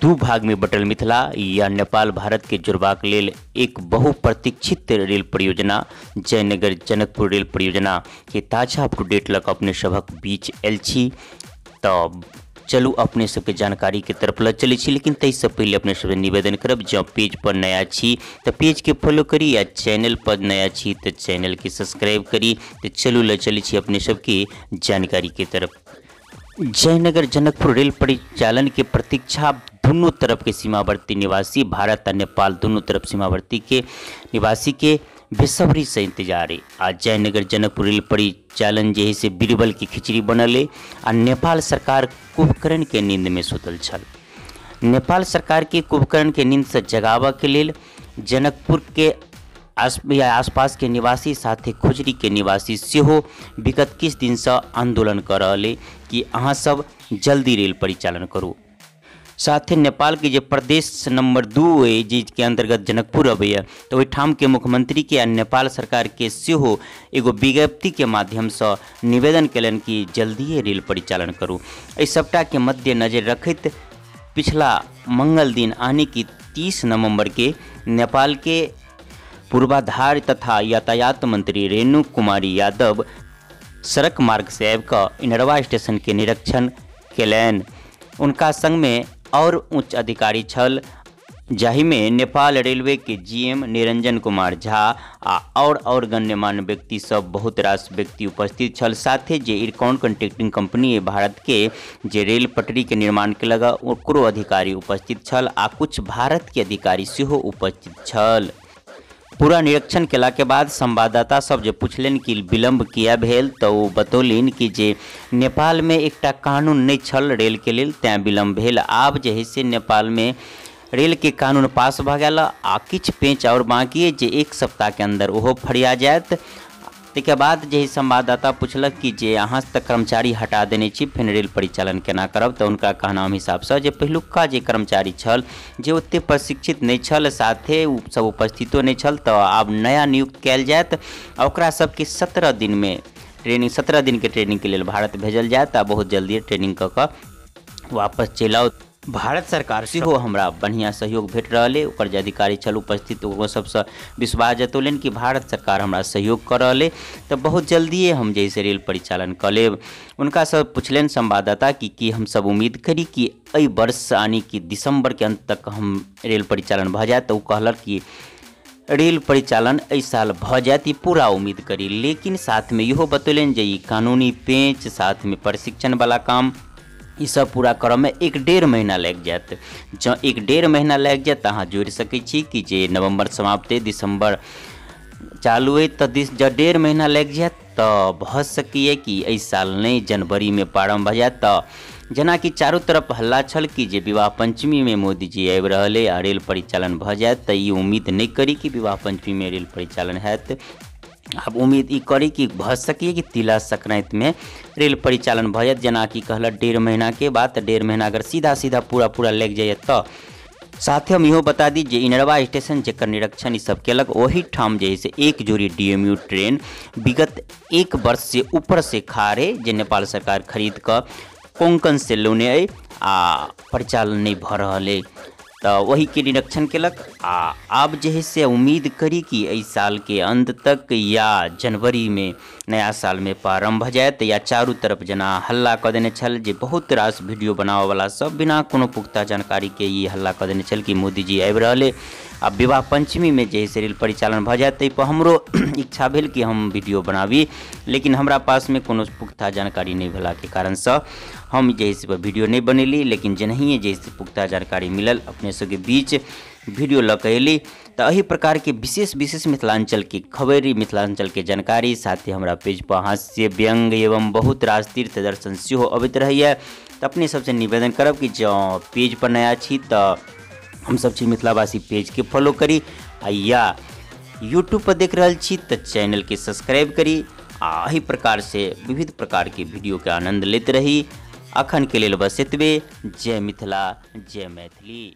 दू भाग में बटल मिथिला या नेपाल भारत के जोड़बाक लेल एक बहुप्रतीक्षित रेल परियोजना जयनगर जनकपुर रेल परियोजना के ताजा अप टू डेट लग अपने सभक बीच आयल छी। तऽ चलू अपने सबके जानकारी के तरफ ल चलै छी, लेकिन ताहिसँ पहिले अपने सबसे निवेदन करब, जँ पेज पर नया छी तऽ पेज के फॉलो करी या चैनल पर नया छी तऽ चैनल के सब्सक्राइब करी। तऽ चलू ल चलै छी अपने सबके जानकारी के तरफ। जयनगर जनकपुर रेल परिचालन के प्रतीक्षा दुनू तरफ के सीमावर्ती निवासी, भारत आ नेपाल दुनू तरफ सीमावर्ती के निवासी के बेसब्री से इंतजार है। आ जयनगर जनकपुर रेल परिचालन जे है से बीरबल की खिचड़ी बनल है आ नेपाल सरकार कुंभकर्ण के नींद में सुतल छल। नेपाल सरकार के कुंभकर्ण के नींद से जगाबऽ के लेल जनकपुर के आसपास के निवासी साथे खुजरी के निवासी सेहो विगत किछु दिनसँ आंदोलन कऽ रहल अइ कि अहाँ सब जल्दी रेल परिचालन करू। साथे नेपाल के जे प्रदेश नंबर 2 अइ जिसके अंतर्गत जनकपुर अबैया तऽ ओहिठाम के मुख्यमंत्री के आ नेपाल सरकार के सेहो एगो विज्ञप्ति के माध्यमसँ निवेदन केलनि कि जल्दिए रेल परिचालन करू। एहि सबटा के मद्देनजर रखैत पिछला मंगल दिन यानी कि 30 नवंबर के नेपाल के पूर्वाधार तथा यातायात मंत्री रेणु कुमारी यादव सड़क मार्ग से आबि कऽ इनरवा स्टेशन के निरीक्षण केलनि। उनका संग में और उच्च अधिकारी छल, जाहिमे नेपाल रेलवे के जीएम निरंजन कुमार झा आ और गण्यमान्य व्यक्ति सब बहुत रास व्यक्ति उपस्थित छल। साथे जे इरकॉन कॉन्ट्रैक्टिंग कंपनी है भारत के जे रेल पटरी के निर्माण केलक ओकरो अधिकारी उपस्थित छल आ कुछ भारत के अधिकारी सेहो उपस्थित छल। पूरा निरीक्षण केला के बाद संवाददाता सब जे पुछलनि कि विलम्ब किया भेल तऽ ओ बतौलनि कि जे नेपाल में एकटा कानून नहि छल रेल के लेल तैं विलम्ब भेल। आब जे है से नेपाल में रेल के कानून पास भऽ गेल आ किछु पेंच और बाकी जे एक सप्ताह के अंदर ओहो फरिया जायत। ताहिके बाद जे संवाददाता पुछलक कि जे अहाँ तऽ कर्मचारी हटा देने छी फेर रेल परिचालन केना करब, तऽ हुनका कहनाम हिसाबसँ जे पहिलुका जे कर्मचारी छल जे ओतेक प्रशिक्षित नहि छल, साथे ओ सब उपस्थितो नहि छल, तऽ आब नया नियुक्त कयल जायत आ ओकरा सबके 17 दिन में ट्रेनिंग 17 दिन के ट्रेनिंग के लेल भारत भेजल जायत आ बहुत जल्दी ट्रेनिंग कऽ कऽ वापस चलि आओत। भारत सरकार सेहो हमरा बढ़िआँ सहयोग भेट रहल अइ। ओकर जे अधिकारी छल उपस्थित ओहो सबसँ विश्वास जतौलनि कि भारत सरकार हमरा सहयोग कऽ रहल अइ तऽ बहुत जल्दिए हम जे से रेल परिचालन कऽ लेब। हुनका सब पुछलनि संवाददाता कि की हमसब उम्मीद करी कि एहि वर्ष यानी कि दिसंबर के अंत तक हम रेल परिचालन भऽ जायत, तऽ ओ कहलक कि रेल परिचालन एहि साल भऽ जायत ई पूरा उम्मीद करी। लेकिन साथमे इहो बतौलनि जे ई कानूनी पेंच साथमे प्रशिक्षणवला काम ई सब पूरा करऽमे 1-1.5 महीना लागि जायत। जँ 1-1.5 महीना लागि जायत तऽ अहाँ जोड़ि सकै छी कि जे नवम्बर समाप्त अइ दिसंबर चालू अइ तऽ जँ 1.5 महीना लागि जायत तऽ भऽ सकैए कि एहि साल नहि जनवरीमे प्रारम्भ भऽ जायत। तऽ जेनाकि चारू तरफ हल्ला छल कि जे विवाह पंचमीमे मोदीजी आबि रहल अइ आ रेल परिचालन भऽ जायत, तऽ ई उम्मीद नहि करी कि विवाह पंचमीमे रेल परिचालन हैत। आब उम्मीद ई करी कि भऽ सकैए कि तिला संक्रांतिमे रेल परिचालन भऽ जायत। जेनाकि कहलक 1.5 महीना के बाद, तऽ 1.5 महीना अगर सीधा सीधा पूरा पूरा लागि जाइए तऽ। साथे हम इहो बता दी जे इनरवा स्टेशन जकर निरीक्षण ई सब केलक ओहिठाम जे है से एक जोड़ी डीएमयू ट्रेन विगत 1 वर्ष से ऊपर से खारे जे नेपाल सरकार खरीद कऽ कोंकण से लौने अइ आ परिचालन नहि भऽ रहल अइ, तऽ ओहिके निरीक्षण केलक। आ आब जे है से उम्मीद करी कि एहि साल के अंत तक या जनवरी में नया साल में प्रारम्भ भऽ जायत। या चारू तरफ जेना हल्ला कऽ देने छल जे बहुत रास वीडियो बनाबऽवला सब बिना कोनो पुख्ता जानकारी के ई हल्ला कऽ देने छल कि मोदीजी आबि रहल अइ आ विवाह पंचमी में जे है से रेल परिचालन भऽ जायत। ताहिपर हमरो इच्छा भेल कि हम वीडियो बनाबी, लेकिन हमरा पासमे कोनो पुख्ता जानकारी नहि भेलाके कारणसँ हम जे है से वीडियो नहि बनेली। लेकिन जेनाहिए जे है से पुख्ता जानकारी मिलल अपने सबके बीच वीडियो लऽ कऽ अयली। तऽ एहि प्रकारके विशेष विशेष मिथिलांचल के खबरि, मिथिलांचल के जानकारी, साथ ही हमरा पेज पर हास्य व्यंग एवं बहुत रास तीर्थ दर्शन सेहो अबैत रहैए। तऽ अपने सबसँ निवेदन करब कि जँ पेज पर नया छी तऽ हमसब छी मिथिलावासी पेजके फॉलो करी आ या यूट्यूब पर देख रहल छी तऽ चैनलके सब्सक्राइब करी आ एहि प्रकार से विविध प्रकार के वीडियो के आनंद लेत रही। अखन के लेल बस एतबे। जय मिथिला, जय मैथिली।